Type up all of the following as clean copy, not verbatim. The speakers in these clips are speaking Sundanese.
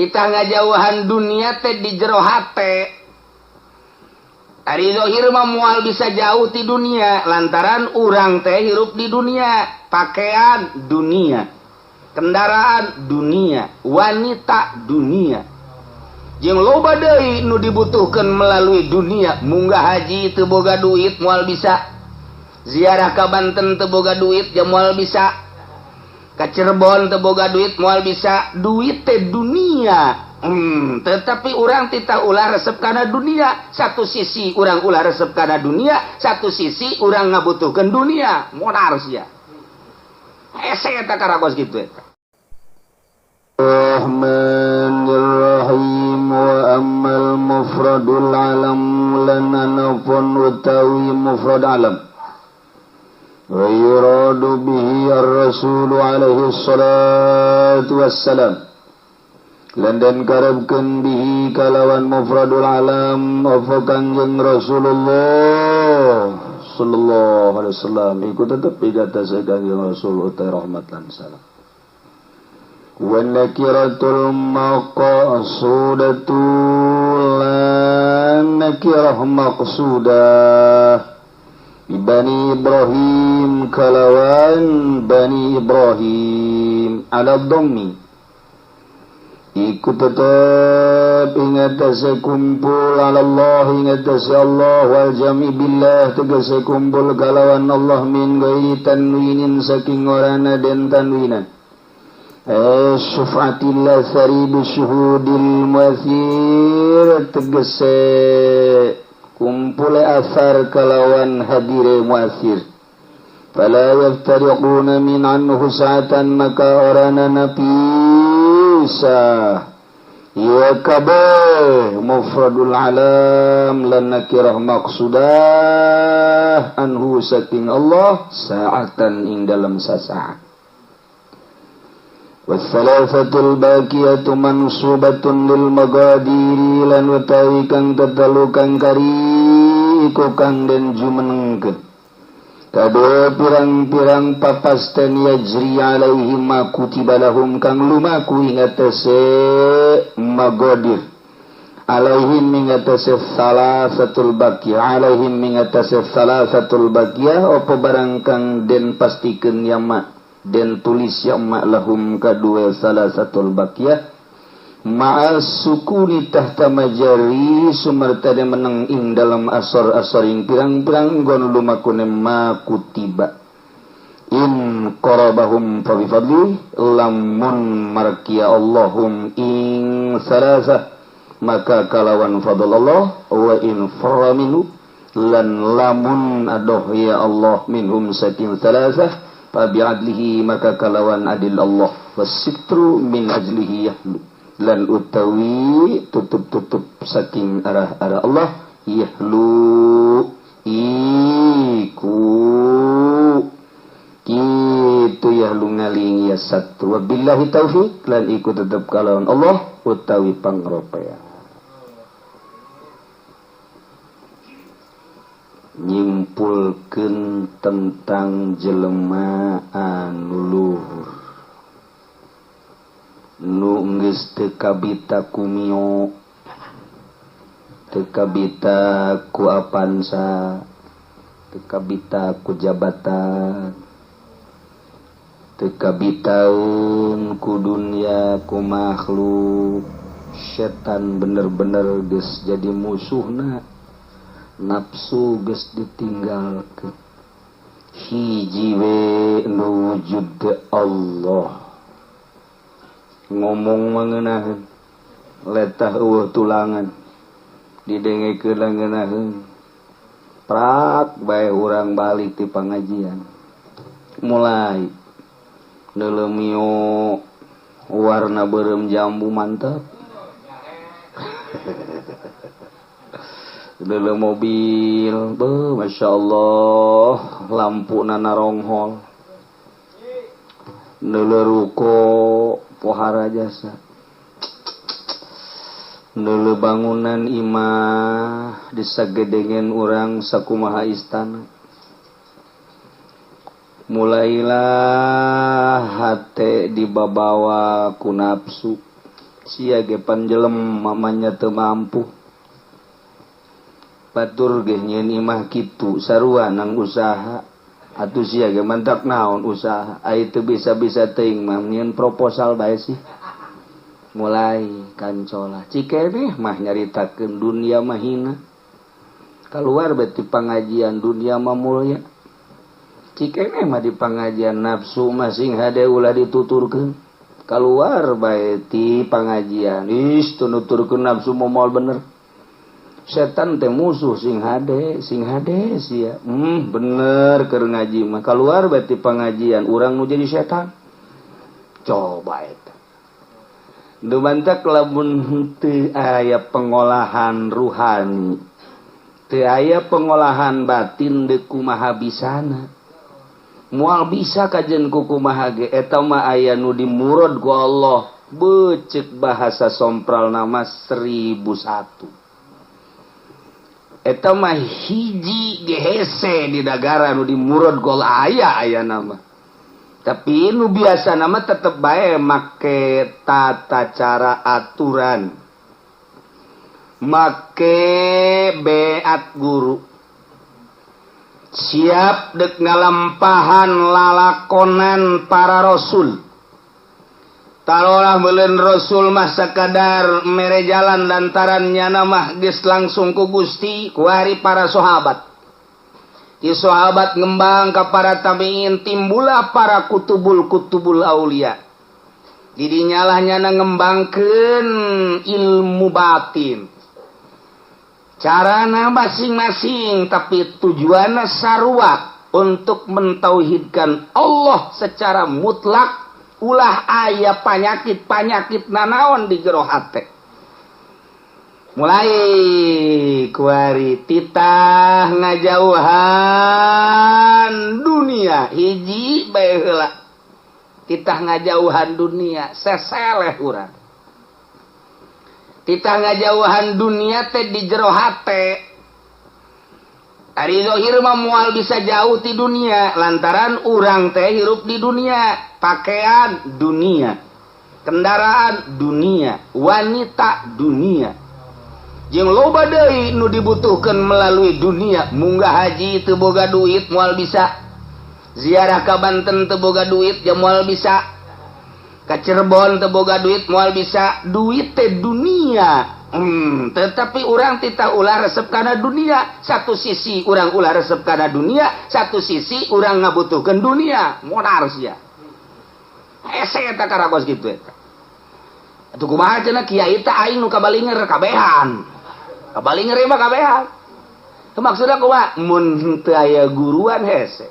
Titah ngajauhan dunia teh di jero hate. Ari zahir mah moal bisa jauh ti dunia lantaran urang teh hirup di dunia, pakaian dunia, kendaraan dunia, wanita dunia. Jeung loba deui nu dibutuhkeun melalui dunia, munggah haji teu boga duit moal bisa, ziarah ka Banten teu boga duit ja moal bisa, ka Cirebon teu boga duit moal bisa, duit teh dunia. Tetapi urang titah ulah resep kana dunia. Satu sisi urang ulah resep kana dunia, satu sisi urang ngabutuhkeun dunia. Modar sia. Hese eta karakos kitu eta. Rahmanirrahim wa ammal mufradul alam lan anapun utawi mufrad alam wa yuradu bihi ar-rasulu alaihi salatu wassalam lan den karepkeun bihi kalawan mufradul alam apa Kangjeng Rasulullah sallallahu alaihi wasallam iku tetep pigatase Kangjeng Rasul utai rahmat lan salam. Wa nakiratul maqsudatu lan nakirah maqsudah Bani Ibrahim kalawan Bani Ibrahim ala dhammi iku tetep ingatase kumpul ala Allah ingatase Allah wal jami billah tegese kumpul kalawan Allah min ghairi tanwinin saking orana den tanwinan syufatil athari bi syuhudil muathir tegese kumpul athar kalawan hadire muathir fala yaftariquna min anhu sa'atan maka orana napisah ya kabeh mufradul alam lan nakirah maqsudah anhu saking Allah sa'atan ing dalam sasaat. Wassalasatul baqiyatu mansubatun lil magadiri lan utawi kang tetelu kang kari iku kang den jumenengkeun kabeh pirang-pirang papasten yajri alaihi ma kutiba lahum kang lumaku ing atase magadir alaihim ing atase salasatul baqiyah alaihim ing atase salasatul baqiyah apa barang kang den pastikeun ya ma den tulis ya ma lahum kadue salasatul baqiyah ma'as sukuni tahta majari sumerta de meneng ing dalam asor-asoring pirang-pirang gon lumakune ma kutiba in qarabahum fa bi fadli lamun markiya Allahum ing salasah maka kalawan fadl Allah wa in farra minhu lan lamun adoh ya Allah minhum saking salasah fa bi adlihi maka kalawan adil Allah wasitru min ajlihi yahlu lan utawi tutup-tutup saking arah-arah Allah yahlu iku kitu yahlu ngaling ya satu wabillahi taufik lan iku tetep kalawan Allah utawi pangropea nyimpulkeun tentang jelema anu luhur nu geus teu kabita ku Mio, teu kabita ku Avanza, teu kabita ku jabatan, teu kabitaeun ku dunia ku makhluk. Setan bener-bener geus jadi musuhna, nafsu geus ditinggalkeun. Hiji we nu wujud Allah. Ngomong mengenahan letah eueuh tulangan didengekeun ngeunaheun prak bae urang balik ti pangajian mulai neuleumio warna beureum jambu mantep neuleum mobil beuh masyaallah lampuna naronghol neuleuh ruko pohara jasa neuleuh bangunan imah disagedengen urang sakumaha istana mulailah hate dibabawa ku nafsu. Sia ge panjelem mamanya teu mampu. Batur ge nyeun imah kitu sarua nang usaha. Atuh sia ge mantak naon usaha. Ai teu bisa-bisa teuing mah nyieun proposal bae sih. Mulai kancola. Cikeneh mah nyaritakeun dunia mah hina. Keluar beti pangajian dunia mah mulya. Cikeneh mah di pangajian nafsu mah sing hade ulah dituturkeun. Keluar bae ti pangajian is tunuturkeun nafsu moal bener. Setan teh musuh sing hade sia. Bener keur ngaji mah keluar bae ti pangajian urang nu jadi setan. Coba eta. Nu mantak lamun henteu aya pengolahan ruhani, teu aya pengolahan batin deuk kumaha bisana. Moal bisa kajen ku kumaha ge eta mah aya nu dimurad ku Allah. Becek bahasa sompral nama 1001. Eta mah hiji ge hese di nagara nu dimurad ku Allah aya nama. Tapi nu biasa nama tetep bae make tata cara aturan. Make beat guru. Siap dek ngalampahan lalakonan para rasul. Tarolah beuleun rasul mah sakadar mere jalan lantaran nyana mah geus langsung ku Gusti kuari para sahabat. Ti sahabat ngembang ka para tabiin timbulah para kutubul-kutubul aulia. Didinya lah nyana ngembangkeun ilmu batin. Carana masing-masing tapi tujuanna sarua untuk mentauhidkan Allah secara mutlak ulah aya panyakit-panyakit nanaon di jero hate. Mulai kuari titah ngajauhan dunia hiji bae heula. Titah ngajauhan dunia seseleh urang. Titah ngajauhan dunia teh di jero hate. Ari zahir mah moal bisa jauh ti dunia lantaran urang teh hirup di dunia, pakaian dunia, kendaraan dunia, wanita dunia. Jeung loba deui nu dibutuhkeun melalui dunia, munggah haji teu boga duit moal bisa. Ziarah ka Banten teu boga duit jeung moal bisa. Ka Cirebon teu boga duit moal bisa. Duit teh dunia. Tetapi urang titah ulah resep kana dunia. Satu sisi urang ulah resep kana dunia, satu sisi urang ngabutuhkeun dunia. Modar sia. Hese eta karakos kitu eta. Atuh kumaha cenah kiai teh aing nu kabalinger kabehan. Kabalinger mah kabehan. Teu maksudna kumaha? Mun teu aya guruan hese.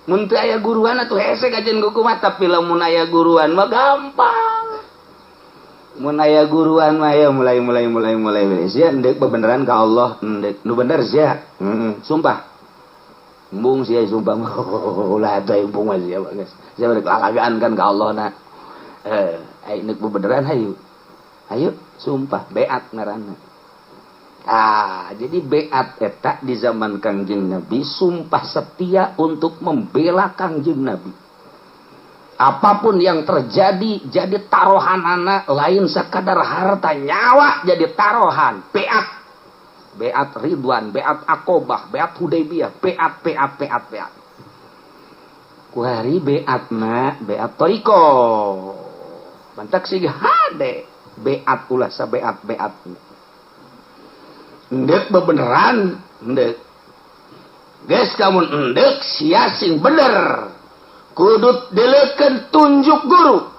Mun teu aya guruan atuh hese kajen kumaha, tapi lamun aya guruan mah gampang. Mun aya guruan mah ya mulai sia endek bebeneran ka Allah, endek nu bener sia. Sumpah. Embung sia sumpah. Ulah atuh embung mah sia geus. Sia balik lalagaan kan ka Allah na. Ai endek bebeneran hayu. Hayu sumpah beat ngaranna. Ah, jadi beat eta di zaman Kangjeng Nabi sumpah setia untuk membela Kangjeng Nabi. Apapun yang terjadi jadi taruhan anak lain sekadar harta nyawa jadi taruhan. Beat, beat Ridwan, beat Akobah, beat Hudaybiyah, beat beat beat beat. Kuari beat na beat toriko. Bantak sih hade beat ulah sabeat beat. Endek bebeneran endek. Geus kamun endek sia sing bener. Kudu dileukeun tunjuk guru.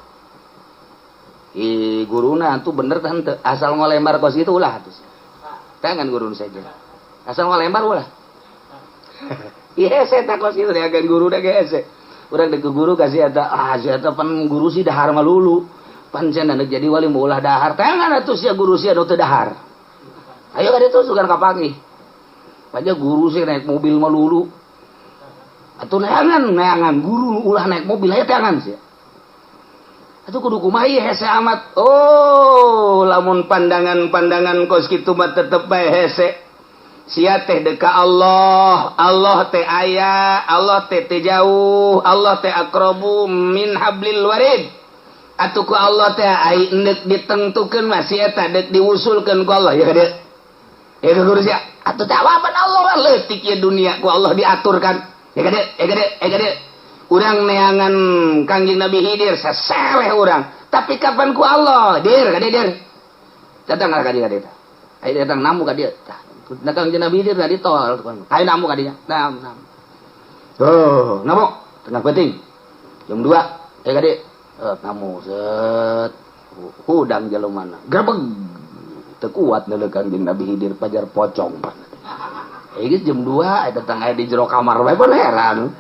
Ih guruna atuh bener tah henteu asal ngolembar kos kitu ulah atuh. Tangan guru saja. Asal ngolembar ulah. Ieu hese tah kos kitu diagan guru da ge hese. Urang deuk guru ka si eta, ah si eta pan guru si dahar malulu. Pancen deuk jadi wali mah ulah dahar. Tangan atuh sia guru sia nu teu dahar. Ayo ka ditu sugan kapanggih. Paja guru sih naik mobil malulu. Atuh neangan guru ulah naik mobil aya teangan sia. Atuh kudu kumaha ieu hese amat. Oh, lamun pandangan-pandangan kos kitu mah tetep bae hese. Sia teh deuk ka Allah, Allah teh aya, Allah teh teu jauh, Allah teh aqrabu min hablil warid. Atuh ku Allah teh ai endek ditengtukeun mah si eta deuk diusulkeun ku Allah ya ka dieu. Ya ka guru sia. Atuh teh awapan Allah leutik ieu dunia ku Allah diaturkan. Ya ka dieu, ya ka dieu, ya ka dieu. Urang neangan Kangjeng Nabi Khidir saseleh urang. Tapi kapan ku Allah? Dir ka dieu dir. Datang ka dieu ka dieu. Ayo datang namu ka dieu. Tah, Kangjeng Nabi Khidir tadi tol. Ayo namu ka dieu. Nam nam. Oh, namu tengah penting. Jam 2. Ya ka dieu. Namu set hudang jelema grebeg teu kuat neuleuh Kangjeng Nabi Khidir pajar pocong. Geus jam 2 datang aya di jero kamar bae pun heran.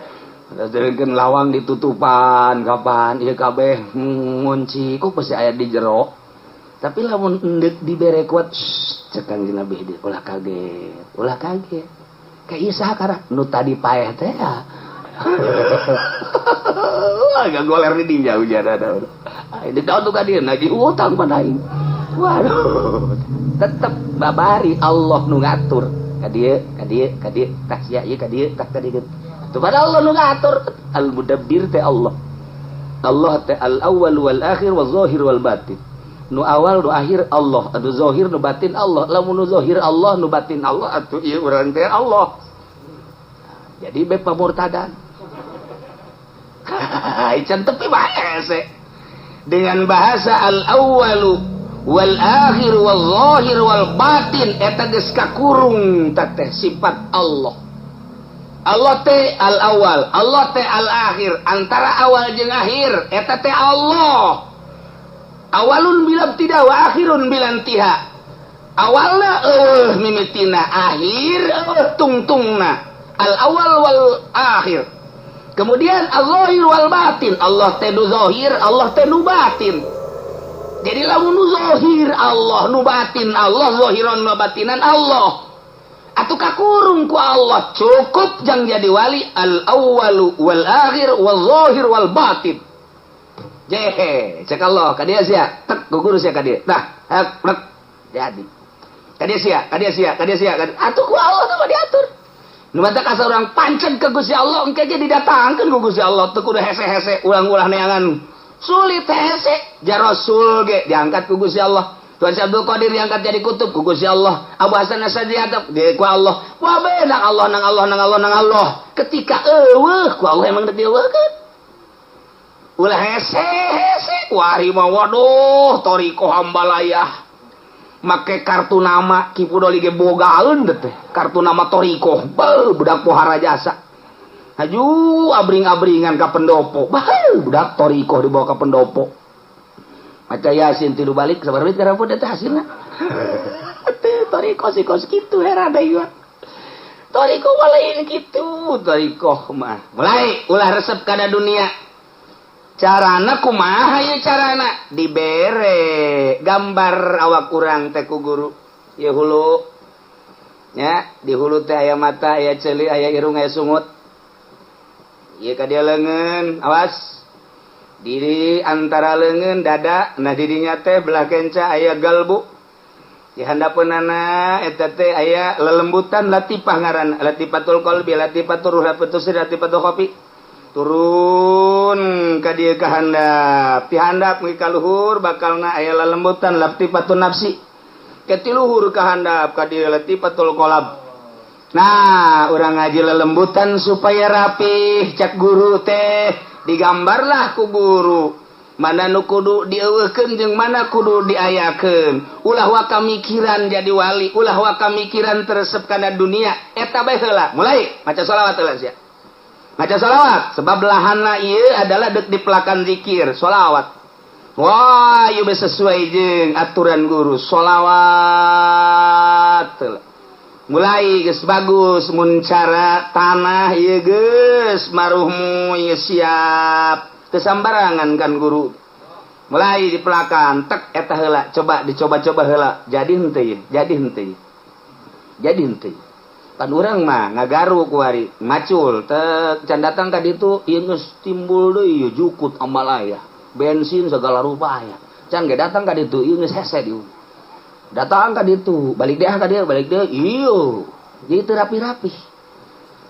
Jadikan lawang ditutupan kapan ieu kabeh ngunci kok pasti aya di jero. Tapi lamun endek dibere kuat cek Kangjeng Nabi Khidir ulah kaget, ulah kaget. Ka ieu saha karah nu tadi paeh teh ya. Agak goler di dinya hujan ada. Di daun tuh dia nagih utang pada aing. Waduh, tetep babari Allah nu ngatur. Ka dieu, ka dieu, ka dieu, tah sia ieu ka dieu, tah ka dieu. Tuh pada Allah nu ngatur. Al mudabbir teh Allah. Allah teh al awal wal akhir wal zahir wal batin. Nu awal nu akhir Allah, anu zahir nu batin Allah. Lamun nu zahir Allah, nu batin Allah, atuh ieu urang teh Allah. Jadi be pamurtadan. Ican tepi bae hese. Dengan bahasa al-awwalu wal akhir wal zahir wal batin eta geus kakurung teh sifat Allah. Allah teh al-awwal, Allah teh al-akhir, antara awal jeung akhir eta teh Allah. Awalun bila ibtida wa akhirun bila intiha. Awalna eueuh mimitina, akhir eueuh tungtungna. Al-awwal wal akhir. Kemudian al-zahir wal batin, Allah teh nu zahir, Allah teh nu batin. Jadi lamun nu zahir Allah, nu batin Allah, zahiran wa batinan Allah. Atuh kakurung ku Allah, cukup jang jadi wali al-awwalu wal akhir wal zahir wal batin. Jehe, cek Allah ka dieu sia, tek guru sia ka dieu. Tah, hek plek jadi. Ka dieu sia, ka dieu sia, ka dieu sia. Atuh ku Allah teh diatur. Nu matak asa urang pancen ke Gusti Allah engke ge didatangkeun ku Gusti Allah teu kudu hese-hese ulang-ulah neangan. Sulit hese, ja Rasul ge diangkat ku Gusti Allah. Tuhan Syekh Abdul Qadir diangkat jadi kutub ku Gusti Allah. Abu Hasan Asy-Syadzili diangkat ku Allah. Wah nang Allah nang Allah nang Allah nang Allah. Ketika eueuh ku Allah emang dieuweuhkeun. Ulah hese-hese kuari mah waduh thoriqoh hambalayah. Make kartu nama Ki Pudoli ge bogaeun teh kartu nama thoriqoh beuh budak pohara jasa haju abring-abringan ka pendopo beuh budak thoriqoh dibawa ka pendopo maca yasin tilu balik sabar balik karapun teh hasilna teh thoriqoh si kos kitu heran deui mah thoriqoh mah lain kitu thoriqoh mah mulai ulah resep kana dunia. Carana kumaha ieu carana dibere gambar awak urang teh ku guru ieu hulu nya di hulu teh aya mata aya ceuli aya irung aya sungut ieu ka dieu leungeun awas di antara leungeun dada nah di dinya teh belah kenca aya galbu di handapeunana eta teh aya lelembutan latifah ngaran latifatul qalbi latifatul ruh latifatul sir latifatul khafi turun ka dieu ka handap ti handap ka luhur bakalna aya lelembutan latifatun nafsi ke ti luhur ka handap ka dieu latifatul qalb. Nah urang ngaji lelembutan supaya rapih cak guru teh digambarlah ku guru mana nu kudu dieuweuhkeun jeung mana kudu diayakeun ulah waka mikiran jadi wali ulah waka mikiran teresep kana dunia eta bae heula mulai maca sholawat heula sia. Maca sholawat sebab lahana ieu adalah deuk dipelakan zikir sholawat. Wah ieu sesuai jeung aturan guru sholawat. Mulai geus bagus mun cara tanah ieu geus maruhmu ieu siap teu sambarangan kan guru. Mulai dipelakan tek eta heula coba dicoba-coba heula jadi henteu ieu jadi henteu jadi henteu. Pan urang mah ngagaru kuari macul tek can datang ka ditu ieu geus timbul deui ieu jukut amalaya bensin segala rupa aya can ge datang ka ditu ieu geus hese dieu datang ka ditu balik deui ka dieu balik deui ieu jadi teu rapi-rapi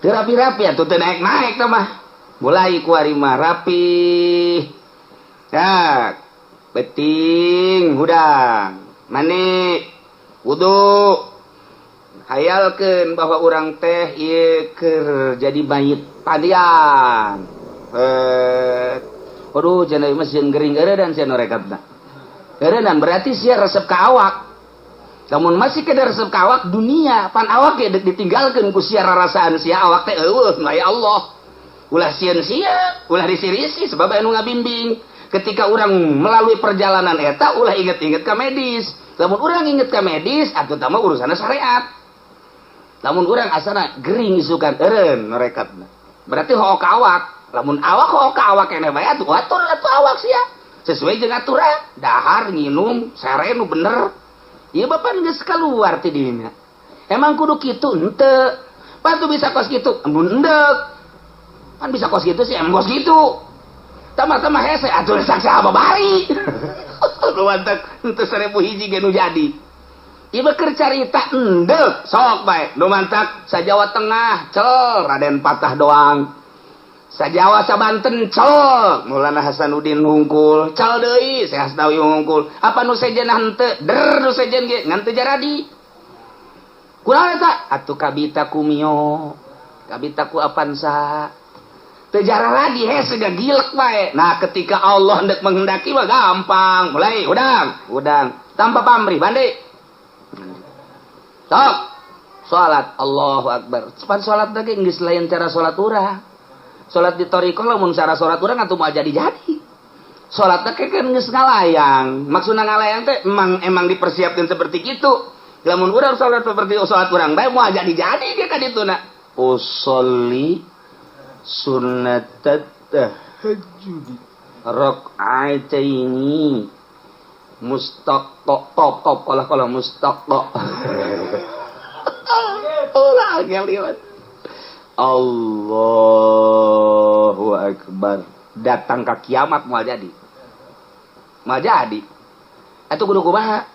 teu rapi-rapi atuh teu naek-naek teh mah mulai kuari mah rapi. Ya Beting hudang mandi wudu hayalkeun bahwa urang teh ieu keur jadi mayit pandian. Aduh cenah mah sieun gering eureun sia nu rekatna. Eureun berarti sia resep ka awak. Lamun masih kada resep ka awak dunia pan awak ge deuk ditinggalkeun ku sia rarasaan sia awak teh eueuh ya Allah. Ulah sieun sia, ulah risih-risih sebab anu ngabimbing. Ketika orang melalui perjalanan eta ulah inget-inget ka medis. Lamun urang inget ka medis atuh tah mah urusanna syariat. Lamun urang asana gering isukan eureun norekatna. Berarti hook ka awak. Lamun awak hook ka awak keneh bae atuh atur atuh awak sia. Sesuai jeung aturan, dahar nginum sare nu bener. Ieu bapan geus kaluar ti dinya. Emang kudu kitu henteu. Patuh bisa kos kitu, embun endek. Kan bisa kos kitu sih, emang kos kitu. Tama-tama hese atuh saksa babari. Nu mantak henteu 1000 hiji ge nu jadi. Ieu keur carita endek sok bae. Nu mantak sa Jawa Tengah cel Raden Patah doang. Sa Jawa sa Banten cel Maulana Hasanuddin hungkul, cel deui Syekh Asnawi hungkul. Apa nu sejen henteu? Der nu sejen ge ngan teu jaradi. Kunaon eta? Atuh kabita ku Mio, kabita ku Avanza. Teu jaradi hese gilek bae. Nah, ketika Allah hendak menghendaki mah gampang. Mulai udang, udang tanpa pamrih, mandi. Sok. Salat Allahu Akbar. Cepat salat lagi geus lain cara salat urang. Salat di thariqah lamun cara salat urang atuh moal jadi-jadi. Salat teh kan geus ngalayang. Maksudna ngalayang teh emang dipersiapkan seperti kitu. Lamun urang salat seperti salat urang bae moal jadi-jadi ge ka dituna. Usolli sunnat tahajjud rakaataini mustaqqa top top kalah kalah mustaqqa. Ulah liwat. Allahu Akbar. Datang ke kiamat moal jadi. Moal jadi. Atuh kudu kumaha?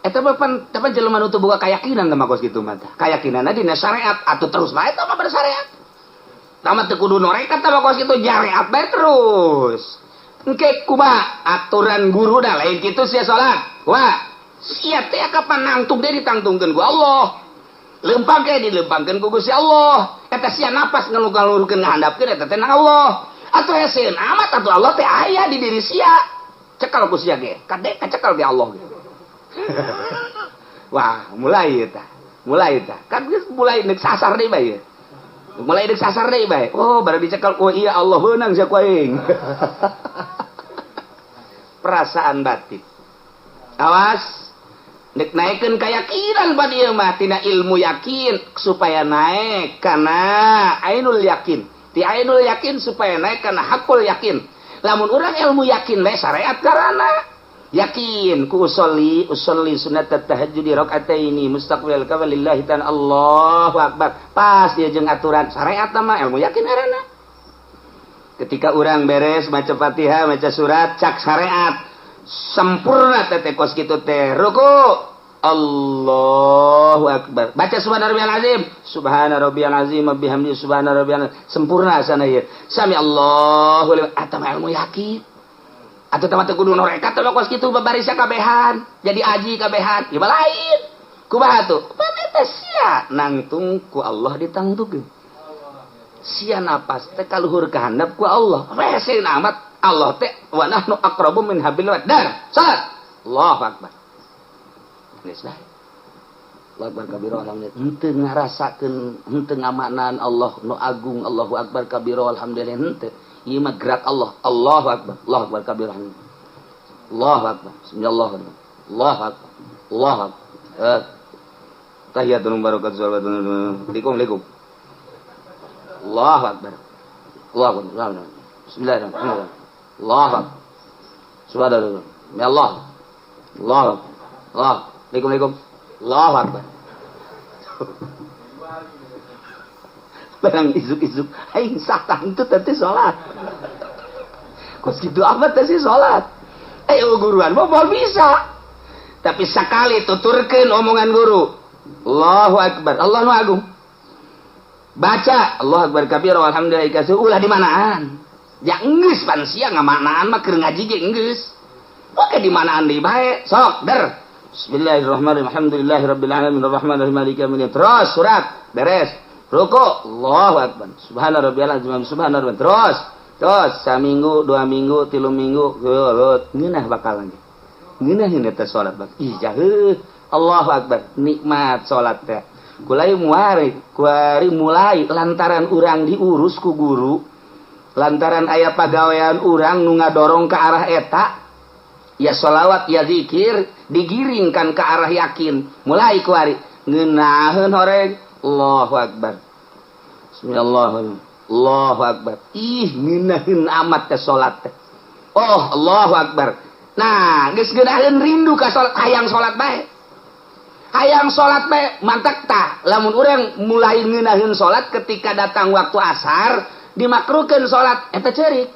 Eta mah pan tapi jelema nu teu boga keyakinan teh mah kos kitu mah tah. Keyakinanna dina syariat atuh terus bae eta mah bersyariat. Tama teu kudu norekat tah mah kos kitu syariat bae terus. Engke kumaha aturan guru dah lain kitu sia salat. Kumaha? Sia teh kapan nangtung deui ditangtungkeun ku Allah. Lempang ke dilempangkeun ku Gusti Allah. Eta sia napas ngeluh-ngeluhkeun ngahandapkeun eta teh nang Allah. Atuh heseun amat atuh Allah teh aya di diri sia. Cekal ku sia ge. Kade kacekal ge Allah ge. Wah, mulai eta. Mulai eta. Kan geus mulai deuk sasar deui bae. Mulai deuk sasar deui bae. Oh, baru dicekal. Oh iya Allah beunang sia ku aing. Perasaan batin. Awas. Nek naikkeun keyakinan ba dieu mah tina ilmu yakin supaya naik kana ainul yakin. Ti ainul yakin supaya naik kana hakul yakin. Lamun urang ilmu yakin bae syariat karana. Yakin ku usolli usolli sunat tahajjud rakaataini mustaqbilal qibla lillahi ta'ala Allahu akbar. Pas dia jeung aturan syariat mah ilmu yakin arana. Ketika urang beres maca Fatihah, maca surat cak syariat sempurna teh kos kitu teh ruku Allahu akbar baca subhana rabbiyal azim subhana rabbiyal azim bihamdi subhana rabbiyal sempurna sana ieu sami Allahu liman atama ilmu yakin atuh teh kudu norekat teh kos kitu babarisa kabehan jadi aji kabehan ieu mah lain kumaha tuh pan eta sia nangtung ku Allah ditangtukeun sia napas teh kaluhur ka handap ku Allah hese amat Allah teh wa nahnu aqrabu min hablil waddar. Salat. Allahu akbar. Geus bae. Allahu akbar kabira alhamdulillah. Henteu ngarasakeun henteu ngamaknaan Allah nu agung Allahu akbar kabira alhamdulillah henteu. Ieu mah gerak Allah. Allahu akbar. Allahu akbar kabira alhamdulillah. Allahu akbar. Bismillahirrahmanirrahim. Allahu akbar. Allahu akbar. Tahiyatul barakatuh salawatun. Assalamualaikum. Allahu akbar. Allahu akbar. Bismillahirrahmanirrahim. Allah akbar. Subhanallah. Ya Allah. Allah. Allah. Assalamualaikum. Allahu akbar. Barang izuk-izuk aing sah tah henteu teh salat. Kos kitu amat teh sih salat. Guruan mah moal bisa. Tapi sakali tuturkeun omongan guru. Allahu akbar. Allah nu agung. Baca Allahu akbar kabira walhamdulillah kasih ulah di manaan. Ya enggeus pan sia ngamaknaan mah keur ngaji ge enggeus. Oke di mana andi bae sok der. Bismillahirrahmanirrahim. Alhamdulillahirabbil alamin arrahmanirrahim maliki yaumiddin. Terus surat beres. Ruku Allahu akbar. Subhana rabbiyal azim subhana rabbiyal. Terus terus saminggu, 2 minggu, 3 minggu geuleuh ngeunah bakal lagi. Ngeunah ini teh salat bak. Ih jaheuh. Allahu akbar. Nikmat salat teh. Kulai muari, kuari mulai lantaran urang diurus ku guru, lantaran aya pagawean urang nu ngadorong ke arah eta, ya sholawat ya zikir digiringkan ke arah yakin. Mulai kuari ngeunaheun horeng Allahu akbar. Bismillahirrahmanirrahim. Allahu akbar. Ih ngeunaheun amat teh salat teh. Oh Allahu akbar. Nah, geus ngeunaheun rindu ka salat, hayang salat bae. Hayang salat bae mantak tah. Lamun urang mulai ngeunaheun salat ketika datang waktu asar dimakruhkeun salat eta ceurik.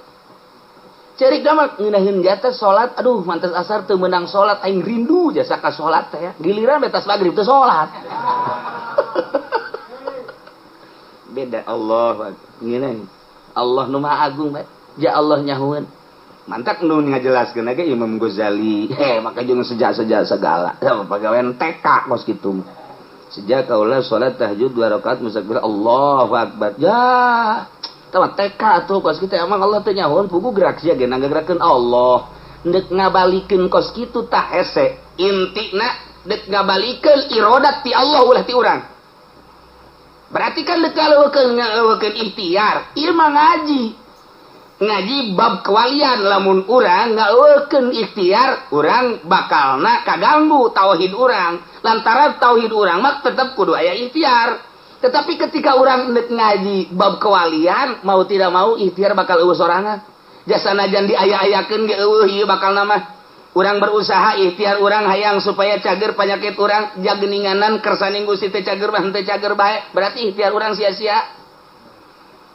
Ceurik da mah ngeunaheun jatah salat, aduh mantas asar teu meunang salat aing rindu jasa ka salat teh ya. Giliran betas magrib teu salat. Beda Allah ngeunaheun. Allah nu Maha Agung bae. Ja Allah nyahueun. Mantak nu ngajelaskeun ge Imam Ghazali. Maka jeung sejak-sejak segala. Pagawean TK kos kitu. Sejak kaula salat tahajud 2 rakaat mustakbir Allahu akbar. Ya, tah TK atuh kos kitu emang Allah teh nyahoan pugu gerak sia ge ngagerakeun Allah. Deuk ngabalikeun kos kitu tah hese. Intina deuk ngabalikeun irodat ti Allah ulah ti urang. Berarti kan deuk ngaleuwekeun ikhtiar, ieu mah ngaji. Ngaji bab kewalian lamun urang ngeukeun ikhtiar urang bakalna kaganggu tauhid urang lantaran tauhid urang mah tetep kudu aya ikhtiar. Tetapi ketika urang neuk ngaji bab kewalian mau tidak mau ikhtiar bakal eueuh sorangan. Jasa najan diaya-ayakeun ge eueuh ieu bakalna mah. Urang berusaha ikhtiar urang hayang supaya cager penyakit urang jageninganan kersaning Gusti teh cager mah henteu cager bae berarti ikhtiar urang sia-sia.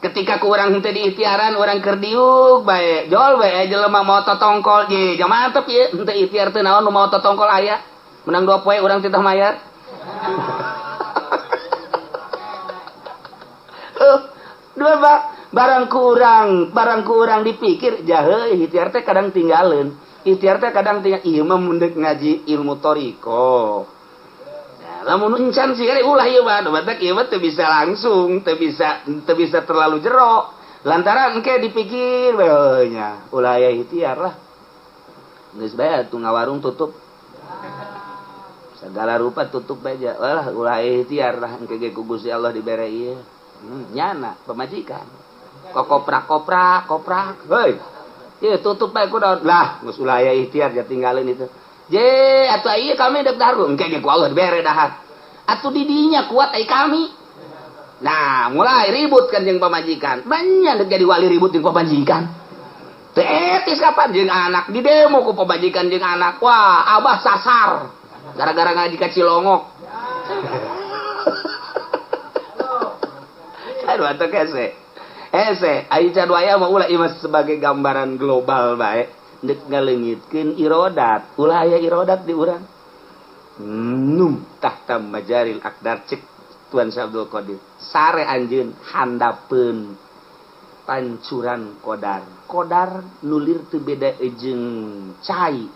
Ketika ku urang henteu diikhtiaran urang keur diuk bae jol bae jelema mau totongkol ye jang mantep ye henteu ikhtiar teu naon nu mau totongkol aya menang 2 poe urang titah mayar. Dua pak barang ku urang dipikir jaheuh ikhtiar teh kadang tinggalin ikhtiar teh kadang tinggal ieu mah mun ngaji ilmu thariqah. Lamun encan sih ulah ieu mah batak ieu mah teu bisa langsung, teu bisa terlalu jero. Lantaran engke dipikir bae nya, ulah aya ikhtiar lah. Geus bae atuh ngawarung tutup. Segala rupa tutup bae ja. Lah ulah aya ikhtiar lah engke ge ku Gusti Allah dibere ieu. Nyana pamajikan. Kokoprak-koprak, koprak. Heuy. Ieu tutup bae kudu. Lah geus ulah aya ikhtiar ja tinggalin itu. Je, atuh ieu kami dek dahar, engke ge ku Allah dibere dahar. Atuh didinya kuat ai kami. Nah, mulai ribut kan jeung pamajikan. Banyak dek jadi wali ribut jeung pamajikan. Teu etis kapan jeung anak di demo ku pamajikan jeung anak. Wah, abah sasar gara-gara ngaji ka Cilongok. Aduh atuh hese. Hese, ai can waya mah ulah ieu sebagai gambaran global bae. Dek ngaleungitkeun irodat, ulah aya irodat di urang. Num tahta majaril akdar cek Tuan Syekh Abdul Qadir. Sare anjeun handapeun pancuran kodar. Kodar nulir teu beda jeung cai.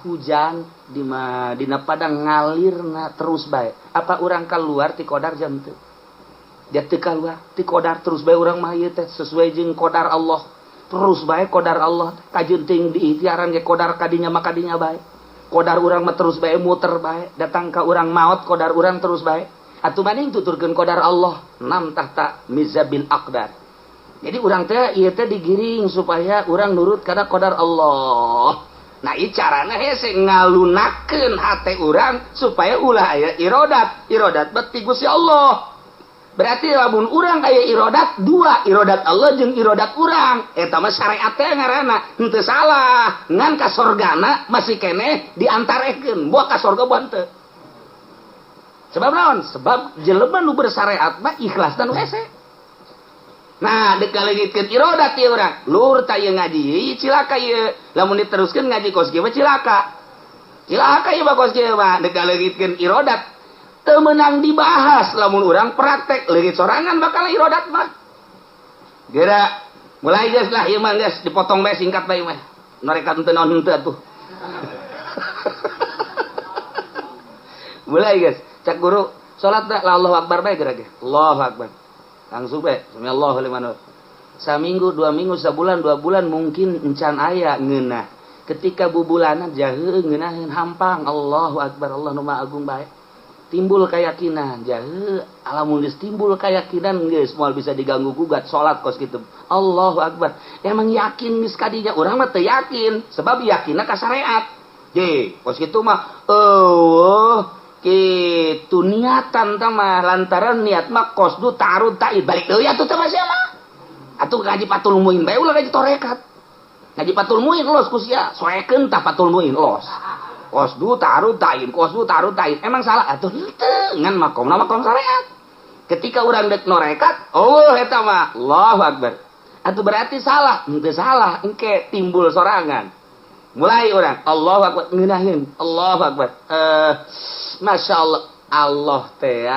Hujan dina padang ngalirna terus bae. Apa urang keluar ti kodar jam teu? Dia teu kaluar ti kodar terus bae urang mah ieu teh sesuai jeung kodar Allah. Terus bae kodar Allah kajenting di ikhtiaran ge kodar kadinya mah kadinya bae. Kodar urang mah terus bae muter bae, datang ka urang maot kodar urang terus bae. Atuh maning tuturkeun kodar Allah nam tahta mizabil aqdar. Jadi urang teh ieu teh digiring supaya urang nurut kana kodar Allah. Nah ieu carana hese ngalunakeun hate urang supaya ulah aya irodat. Irodat bet ti Gusti Allah. Berarti lamun urang aya irodat dua, irodat Allah jeung irodat urang. Eta mah syariat teh ngaranna, henteu salah. Ngan ka sorgana masih keneh diantarekeun, buah ka sorga buah henteu. Sebab naon? Sebab jelema nu bersyariat mah ikhlasna nu hese. Nah, dek ngaleungitkeun irodat ieu urang. Lur ta ieu ngaji, cilaka ieu. Lamun diteruskeun ngaji kos kieu mah cilaka. Cilaka ieu mah kos kieu mah dek ngaleungitkeun irodat. Teu meunang dibahas lamun urang praktek leungit sorangan bakal irodat mah. Geura mulai geus lah ieu mah geus dipotong bae singkat bae mah. Mereka henteu naon henteu atuh. Mulai guys, cak guru salat lah Allahu Akbar bae geura ge. Allahu Akbar. Langsung bae, sami Allahu liman. Saminggu, 2 minggu, sabulan, 2 bulan mungkin encan aya ngeunah. Ketika bubulanan jahe ngeunaheun hampang Allahu Akbar, Allah nu Maha Agung bae. Timbul keyakinan jahe, alamun geus timbul keyakinan geus moal bisa diganggu gugat salat kos kitu. Allahu Akbar. Emang yakin geus kadinya, urang mah teu yakin sebab yakinna ka syariat. Je, kos kitu mah eueuh kitu niatan tah mah, lantaran niat mah qosdu ta'arud ta'id balik deui atuh teh mah sia mah. Atuh ngaji Fathul Muin bae, ulah ngaji torekat. Ngaji Fathul Muin los ku sia, soekeun tah Fathul Muin los. Qosdu ta'arud ta'in, qosdu ta'arud ta'in. Emang salah atuh henteu, ngan makomna makom syariat. Ketika urang dek norekat, oh eta mah Allahu Akbar. Atuh berarti salah, henteu salah, engke timbul sorangan. Mulai orang Allahu Akbar ngeunaheun, Allahu Akbar. Masya Allah, Allah teh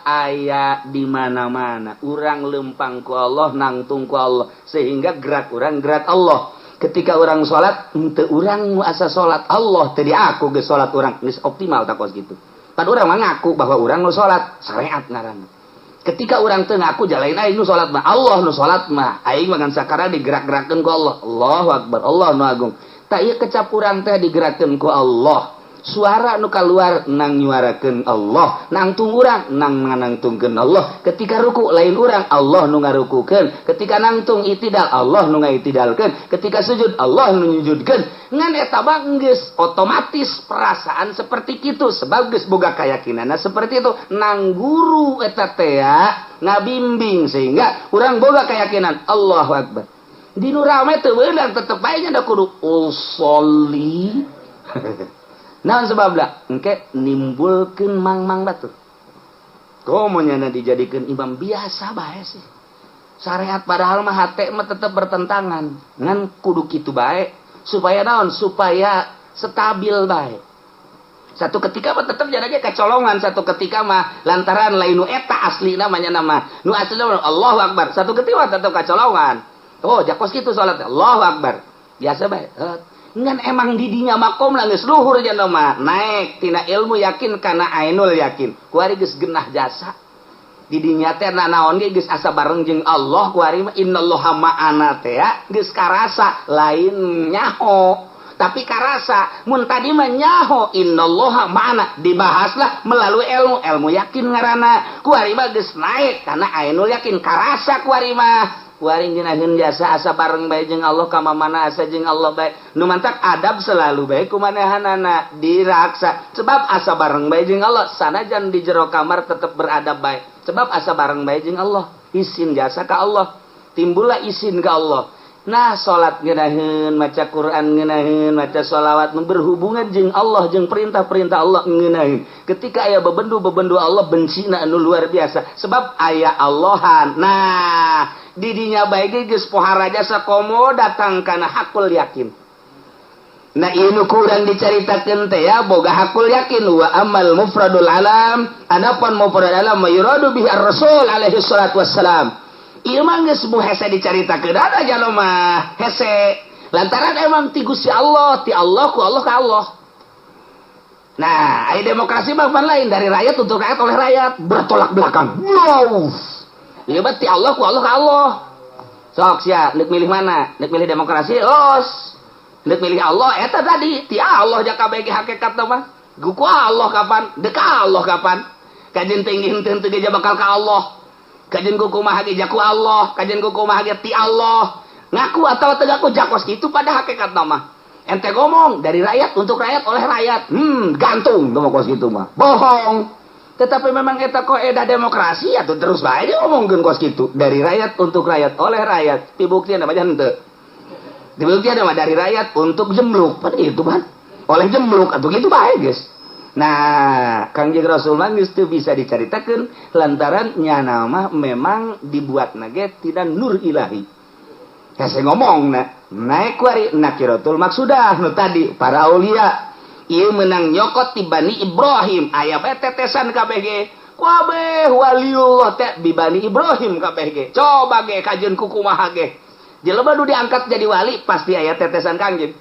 aya di mana-mana. Urang lempang ku Allah, nangtung ku Allah, sehingga gerak urang gerak Allah. Ketika orang sholat, henteu urang nu asa sholat, Allah tadi aku geus sholat urang geus optimal tak kos gitu. Pan urang mah ngaku bahwa urang nu sholat, syariat ngaranna. Ketika urang teu ngaku jalain aing nu sholat mah, Allah nu sholat mah, aing mah ngan sakara digerak-gerakkeun ku Allah. Allahu Akbar, Allah nu agung. Tak ieu kecap urang teh digerakkeun ku Allah. Suara nu keluar nang nyuarakeun Allah, nangtung urang nang nangtungkeun Allah. Ketika ruku lain urang, Allah nu ngarukukeun. Ketika nangtung itidal, Allah nu ngaitidalkeun. Ketika sujud, Allah nu nyujudkeun. Ngan eta mah geus otomatis perasaan seperti itu sebab geus boga keyakinanna seperti itu. Nang guru eta teh ngabimbing sehingga urang boga keyakinan Allahu Akbar. Di nu rame teu beunang, tetep bae nya da kudu usolli. Naon sebabna? Engke nimbulkeun mang-mang batur. Komo nyana dijadikeun imam biasa bae sih. Syariat padahal mah hate mah tetep bertentangan. Ngan kudu kitu bae supaya naon? Supaya stabil bae. Satu ketika mah tetep jadanya kecolongan, satu ketika mah lantaran lain nu eta asli namanya nama. Nu asli nama Allahu Akbar. Satu ketika mah tetep kecolongan. Oh, jakos kitu salat Allahu Akbar. Biasa bae. Ngan emang didinya makom lah geus luhur nya mah naik tina ilmu yakin kana ainul yakin. Kuari geus genah jasa. Didinya teh nanaon ge geus asa bareng jeung Allah, kuari mah innallaha ma'ana teh geus karasa, lain nyaho tapi karasa. Mun tadi mah nyaho innallaha ma'ana, dibahaslah melalui ilmu, ilmu yakin ngaranna. Kuari mah geus naik kana ainul yakin, karasa. Kuari mah kuari ngeunaheun jasa asa bareng bae jeung Allah, ka mana asa jeung Allah bae. Nu mantak adab selalu bae kumanehanana diraksa sebab asa bareng bae jeung Allah. Sanajan di jero kamar tetep beradab bae sebab asa bareng bae jeung Allah, isin jasa ka Allah, timbullah isin ka Allah. Nah, salat ngeunaheun, maca Quran ngeunaheun, maca sholawat berhubungan jeung Allah, jeung perintah-perintah Allah ngeunaheun. Ketika aya bebendu-bebendu Allah, bencina anu luar biasa sebab aya Allahan. Nah, didinya bae geus pohara jasa komo datang kana hakul yakin. Nah, ini kurang diceritakan teh ya, boga hakul yakin. Wa amal mufradul alam, adapun mufradul alam yuradu bihi ar-rasul alaihi salatu wassalam. Ieu mah geus hese dicaritakeun ada jalma hese lantaran emang ti Gusti Allah, ti Allah ku Allah ka Allah. Nah, aya demokrasi mah lain, dari rakyat untuk rakyat oleh rakyat, bertolak belakang. Wow. Ieu mah ti Allah ku Allah ka Allah. Sok sia nek milih mana? Nek milih demokrasi los. Nek milih Allah eta tadi ti Allah jaka bagi hakikat mah. Ku Allah kapan? Dek Allah kapan? Kajeun tinggi henteu henteu ge bakal ka Allah. Kajeun ku kumaha ge jaku Allah, kajeun ku kumaha ge ti Allah. Ngaku atau teu ngaku jakos kitu pada hakikat mah. Ente ngomong dari rakyat untuk rakyat oleh rakyat. Gantung tuh kos kitu mah. Bohong. Tetapi memang eta edah demokrasi atau terus bae dia ngomongkeun kos kitu, dari rakyat untuk rakyat oleh rakyat. Dibuktian apa henteu? Dibuktian mah dari rakyat untuk jemluk. Pan itu pan. Oleh jemluk atau gitu bae geus. Nah, Kangjeng Rasul mah geus teu bisa dicaritakeun lantaran nyana mah memang dibuat nage tidak nur ilahi. Hese ngomong na, naik kuari nakiratul maksudah nu tadi para aulia. Ieu menang nyokot ti Bani Ibrahim, aya bae tetesan kabeh ge. Kabeh waliullah teh di Bani Ibrahim kabeh ge. Coba ge kajeun ku kumaha ge. Jelema nu diangkat jadi wali pasti aya tetesan Kangjeng.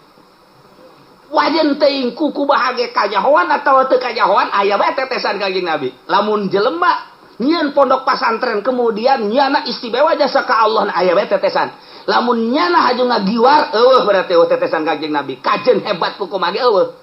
Wajen teuing kuku bahage kanyahoan atawa teu kanyahoan, aya bae tetesan Kangjeng Nabi. Lamun jelema nyieun pondok pasantren kemudian nyana istimewa jasa ka Allah, aya bae tetesan. Lamun nyana haju ngagiwar, eueuh, berarti eueuh tetesan Kangjeng Nabi. Kajen hebat kukumaha ge eueuh.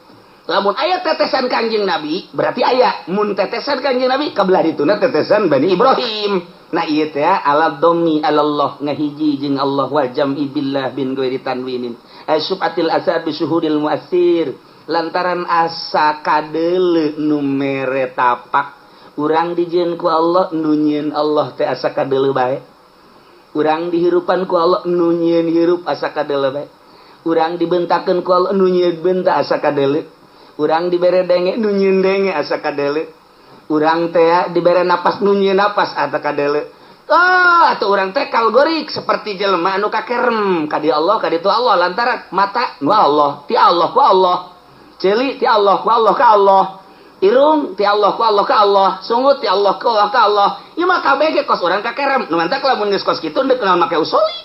Lamun aya tetesan Kangjeng Nabi berarti aya. Mun tetesan Kangjeng Nabi kabelah dituna tetesan Bani Ibrahim. Nah, ieu teh ala dhammi alallah, ngahiji jeung Allah, wal jam'i billah bin ghairi tanwinin ay subatil asa bi syuhudil muassir, lantaran asa kadeule nu mere tapak. Urang dijieun ku Allah, nu nyieun Allah teh asa kadeuleu bae. Urang dihirupan ku Allah, nu nyieun hirup asa kadeuleu bae. Urang dibentakeun ku Allah, nu nyieun benta asa kadeuleu. Urang dibere denge, nu nyieun denge asa kadeuleu. Urang teh dibere napas, nu nyieun napas asa kadeuleu. Oh, atau urang teh kalgorik seperti jelema anu kakerem ka di Allah, ka ditu Allah, lantaran mata nu Allah, ti Allah ku Allah, ceuli ti Allah ku Allah ka Allah, irung ti Allah ku Allah ka Allah, sungut ti Allah ku Allah ka Allah. Ieu mah kabeh ge kos urang kakerem. Nu mantak lamun geus kos kitu, deuk naon make usoli,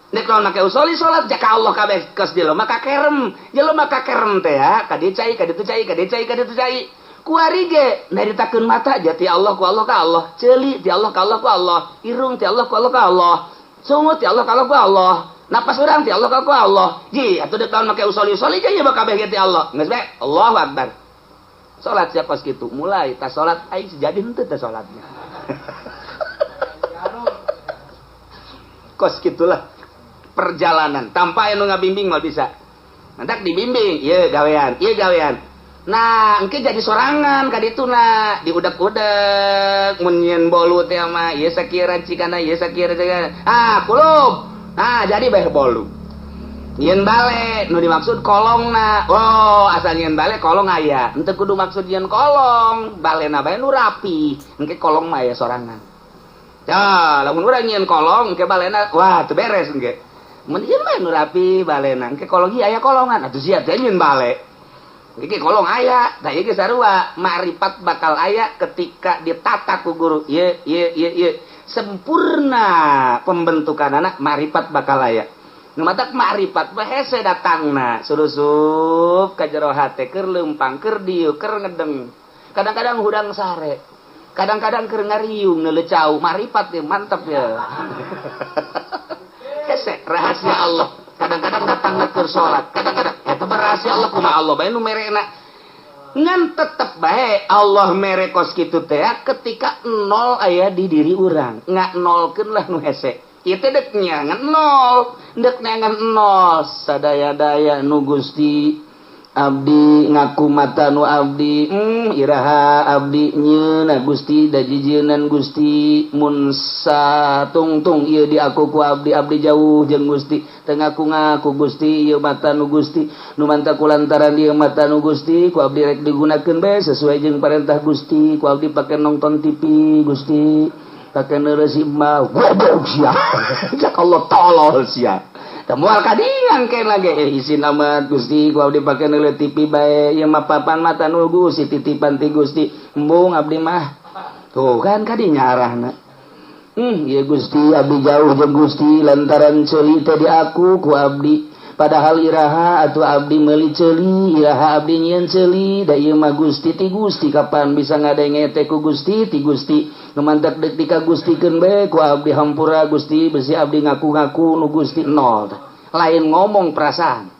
deuk naon make usoli? Salat jaka Allah kabeh. Kos jelema kakerem, jelema kakerem teh ya ka dieu cai, ka ditu cai, ka dieu cai, ka ditu cai. Kuari ge nyaritakeun mata jati Allah ku Allah ka Allah, ceuli ti Allah ka Allah ku Allah, irung ti Allah ku Allah ka Allah, sungut ti Allah ka Allah ku Allah, napas urang ti Allah ka ku Allah. Ji atuh deuk naon make usoli-usoli? Nya kabeh ge ti Allah. Geus bae, Allahu akbar. Salat siapa kos kitu, mulai tas salat aing jadi henteu teh salatnya. Kos gitulah perjalanan tanpa anu ngabimbing mah bisa. Mantak dibimbing ieu gawean, ieu gawean. Nah, engke jadi sorangan ka dituna diudek-udek. Mun nyieun bolu teh mah ieu sakieu racikanna, ieu sakieu racikanna, ah kulub. Nah, jadi bae bolu. Nyieun bale nu dimaksud kolongna. Oh, asal nyieun bale kolong aya. Henteu kudu maksud nyieun kolong, balena bae nu rapi, engke kolong mah aya sorangan. Ya, lamun urang nyieun kolong engke balena, wah, teu beres engke. Mun ieu mah nu rapi balena, engke kolong ieu aya kolongan atuh, sia teh nyieun bale. Iki kolong aya, nah ieu sarua makrifat bakal aya ketika ditata ku guru. Ieu ieu ieu ieu sempurna pembentukan anak, makrifat bakal aya. Nu matak makrifat mah hese datangna surusup ka jero hate, keur leumpang, keur dieu, keur ngedeng. Kadang-kadang hudang sare. Kadang-kadang keur ngariung neuleuh cau, makrifat teh mantep ya. Hese rahasia Allah. Kadang-kadang datang keur salat, kadang-kadang eta rahasia Allah, kumaha Allah bae nu merena. Ngan tetep bae Allah mere kos kitu teh ketika nol aya di diri urang. Nganolkeun lah nu hese. Ieu teh deuk nyangan nol, deuk neangan nol sadaya-daya nu Gusti. Abdi ngaku mata nu abdi, iraha abdi nyieun Gusti, da jijieunnan Gusti. Mun satungtung ieu di aku ku abdi, abdi jauh jeung Gusti, teu ngaku-ngaku Gusti ieu mata nu Gusti. Nu manta kulantaran ieu mata nu Gusti, ku abdi rek digunakeun bae sesuai jeung parentah Gusti. Ku abdi pake nonton TV Gusti, pake neureus mah goblok sia. Cak Allah, tolol sia. Moal kadiang ke lagi, izin amat Gusti, ku abdi pake neuleuh TV bae, ieu mah papan mata nu Gusti, titipan ti Gusti, embung abdi mah. Tuh kan kadinya arahna. Ieu Gusti, abdi jauh jeung Gusti lantaran ceuli teh di aku ku abdi. Padahal iraha atuh abdi meuli ceuli, iraha abdi nyieun ceuli, da ieu mah Gusti, ti Gusti, kapan bisa ngadenge teh ku Gusti, ti Gusti. Nu mantak deuk dikagustikeun bae ku abdi, hampura Gusti, besi abdi ngaku-ngaku nu Gusti. Nol lain ngomong perasaan.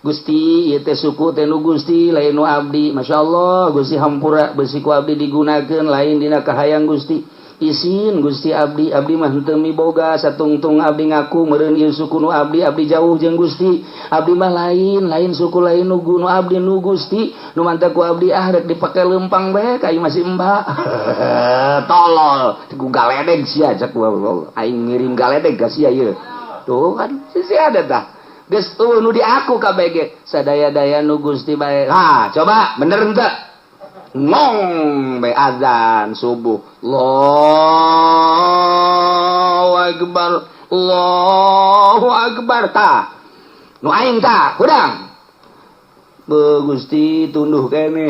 Gusti, ieu teh suku teh nu Gusti, lain nu abdi. Masyaallah Gusti, hampura besi ku abdi digunakeun lain dina kahayang Gusti. Isin Gusti, abdi abdi mah henteu miboga. Satungtung abdi ngaku meureun ieu suku nu abdi, abdi jauh jeung Gusti. Abdi mah lain lain suku, lain nu nu abdi, nu Gusti. Nu mantak ku abdi ah rek dipake leumpang bae ka ieu masih embah. Tolol ku galedeg sia. Cak aing ngirim galedeg ka sia ieu. Tuh kan sisi ada tah geus eueuh nu di aku kabeh ge sadaya-daya nu Gusti bae. Ha, coba bener henteu? Ngong bae azan subuh, Allahu akbar, Allahu akbar, tah nu aing tah hudang. Be Gusti, tunduh kene.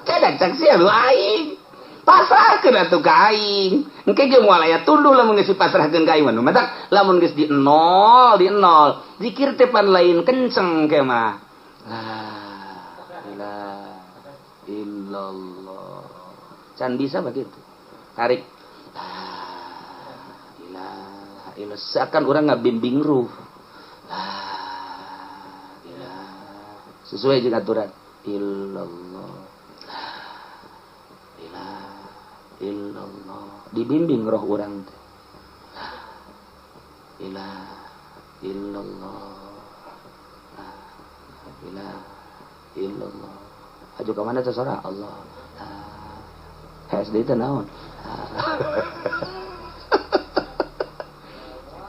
Cada cak sia nu aing. Pasrahkeun atuh ka aing. Engke ge moal aya tunduh lamun geus dipasrahkeun ka aing mah. Matak lamun geus di nol, di nol. Zikir teh pan lain kenceng ke mah. La ilaha illallah. Can bisa begitu. Tarik. La ilaha illallah. Seakan orang ngabimbing ruh. La ilaha. Sesuai jeung aturan. Illallah. La ilaha illallah. Dibimbing roh urang teh. La ilaha illallah. La ilaha illallah. Aju ka mana teh sora? Allah. HD teh naon?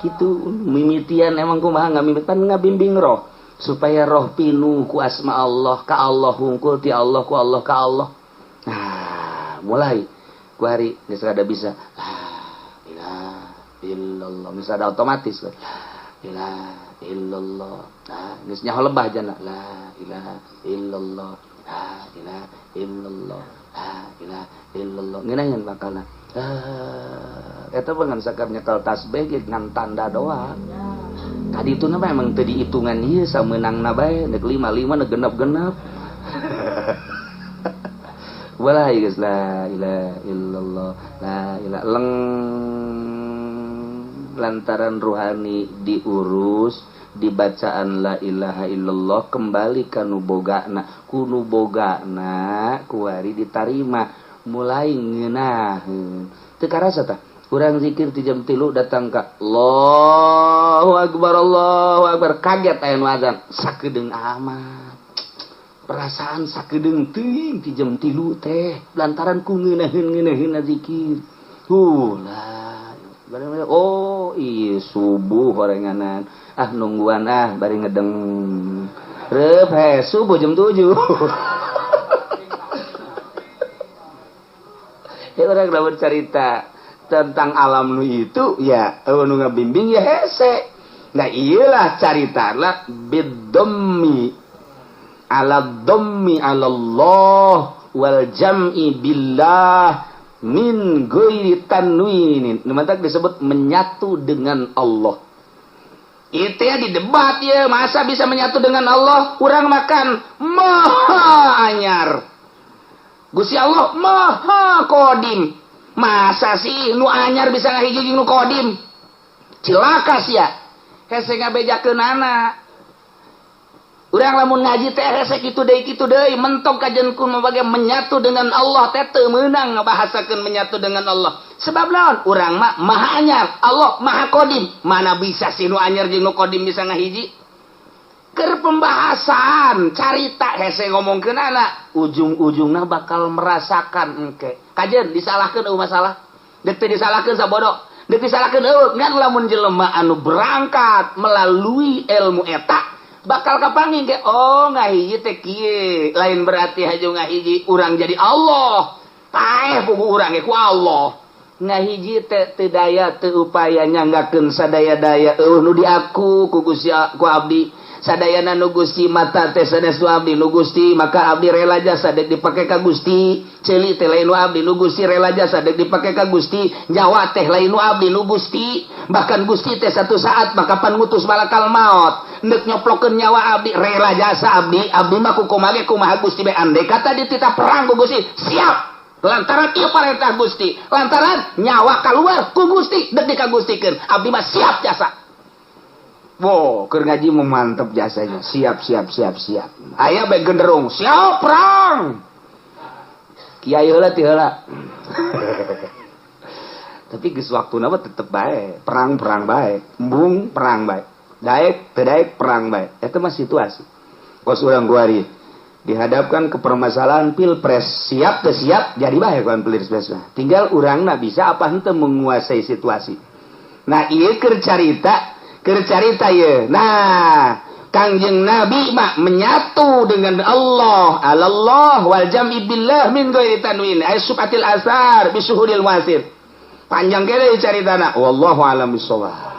Kitu mimitian emang kumaha ngamimit pan ngabimbing roh supaya roh pinuh ku asma Allah ka Allah hungkul ti Allah ku Allah ka Allah. Nah, mulai ku hari geus rada bisa la ilaha illallah, geus rada otomatis la ilaha illallah. Nah, geus nyaho lebah jana la ilaha illallah, la ilaha illallah, la ilaha illallah. Ngeunaheun bakalna. Eta mah ngan sakar nyekel tasbih ge ngan tanda doang. Tadi itu mah emang teu dihitungan ieu sameunangna bae, nek 5-5 nek genep-genep. Walah geus la ilaha illallah, la ilaha leng lantaran ruhani diurus dibacaan la ilaha illallah kembali ka nu bogana, ku nu bogana kuari ditarima mulai ngeunaheun. Teu karasa tah urang zikir ti jam 3 datang ka Allahu akbar Allahu akbar kaget aya nu azan sakedeung amat. Perasaan sakedeung teuing ti jam 3 teh lantaran ku ngeunaheun-ngeunaheun zikir. Lah oh iya subuh horenganan ah nungguan ah bari ngedeng reup he subuh jam 7. Ya orang lamun cerita tentang alam nu itu ya nu ngabimbing ya hese. Nah iyalah carita lah bidhammi ala dhammi ala Allah wal jam'i billah min ghairi tanwinin. Mantak disebut menyatu dengan Allah. Itu ya didebat ya, masa bisa menyatu dengan Allah? Urang makan maha anyar. Gusti Allah maha kodim. Masa sih nu anyar bisa ngahiji jeung nu kodim? Cilaka sia. Hese ngabejakeunana. Urang lamun ngaji teh hese kitu deui mentok kajen ku mabage menyatu dengan Allah teh teu meunang ngabahasakeun menyatu dengan Allah. Sebab naon? Urang mah maha anyar, Allah maha kodim. Mana bisa sih nu anyar jeung nu kodim bisa ngahiji? Keur pembahasan carita hese ngomongkeunana, ujung-ujungna bakal merasakan engke. Kajen disalahkeun eueuh masalah. Deuk teu disalahkeun sabodo. Deuk disalahkeun eueuh ngan lamun jelema anu berangkat melalui ilmu eta bakal kapanggih ke oh ngahiji teh kieu, lain berarti haju ngahiji urang jadi Allah. Paeh pugu urang ge ku Allah. Ngahiji teh teu daya teu upaya nyanggakeun sadaya-daya eueuh nu diaku ku Gusti ku abdi. Sadayana nu Gusti mata teh sanes nu abdi nu Gusti maka abdi rela jasa dek dipake ka Gusti. Ceuli teh lain nu abdi nu Gusti rela jasa dek dipake ka Gusti. Nyawa teh lain nu abdi nu Gusti. Bahkan Gusti teh satu saat maka pan ngutus malakal maut ndek nyoplokeun nyawa abdi rela jasa abdi. Abdi mah ku kumaha kumaha Gusti bae andai kata dititah perang ku Gusti siap. Lantaran ieu parentah Gusti, lantaran nyawa kaluar ku Gusti dek dikagustikeun abdi mah siap jasa. Wow, keur ngaji mah mantep jasanya. Siap, siap, siap, siap. Aya bae genderung, siap perang. Kiai heula ti heula. Tapi geus waktuna mah tetep bae, perang-perang bae, embung perang bae. Daek teu daek perang bae. Eta mah situasi. Kos urang kuari dihadapkan ke permasalahan pilpres, siap teu siap jadi bae kawan pilpres mah. Tinggal urangna bisa apa henteu menguasai situasi. Nah, ieu keur carita carita ye. Nah, Kangjeng Nabi mah menyatu dengan Allah, alallah wal jam'i billah min ghairi tanwin, ay subatil asar bi suhudil wasir. Panjang kene caritana. Wallahu a'lam bissawab.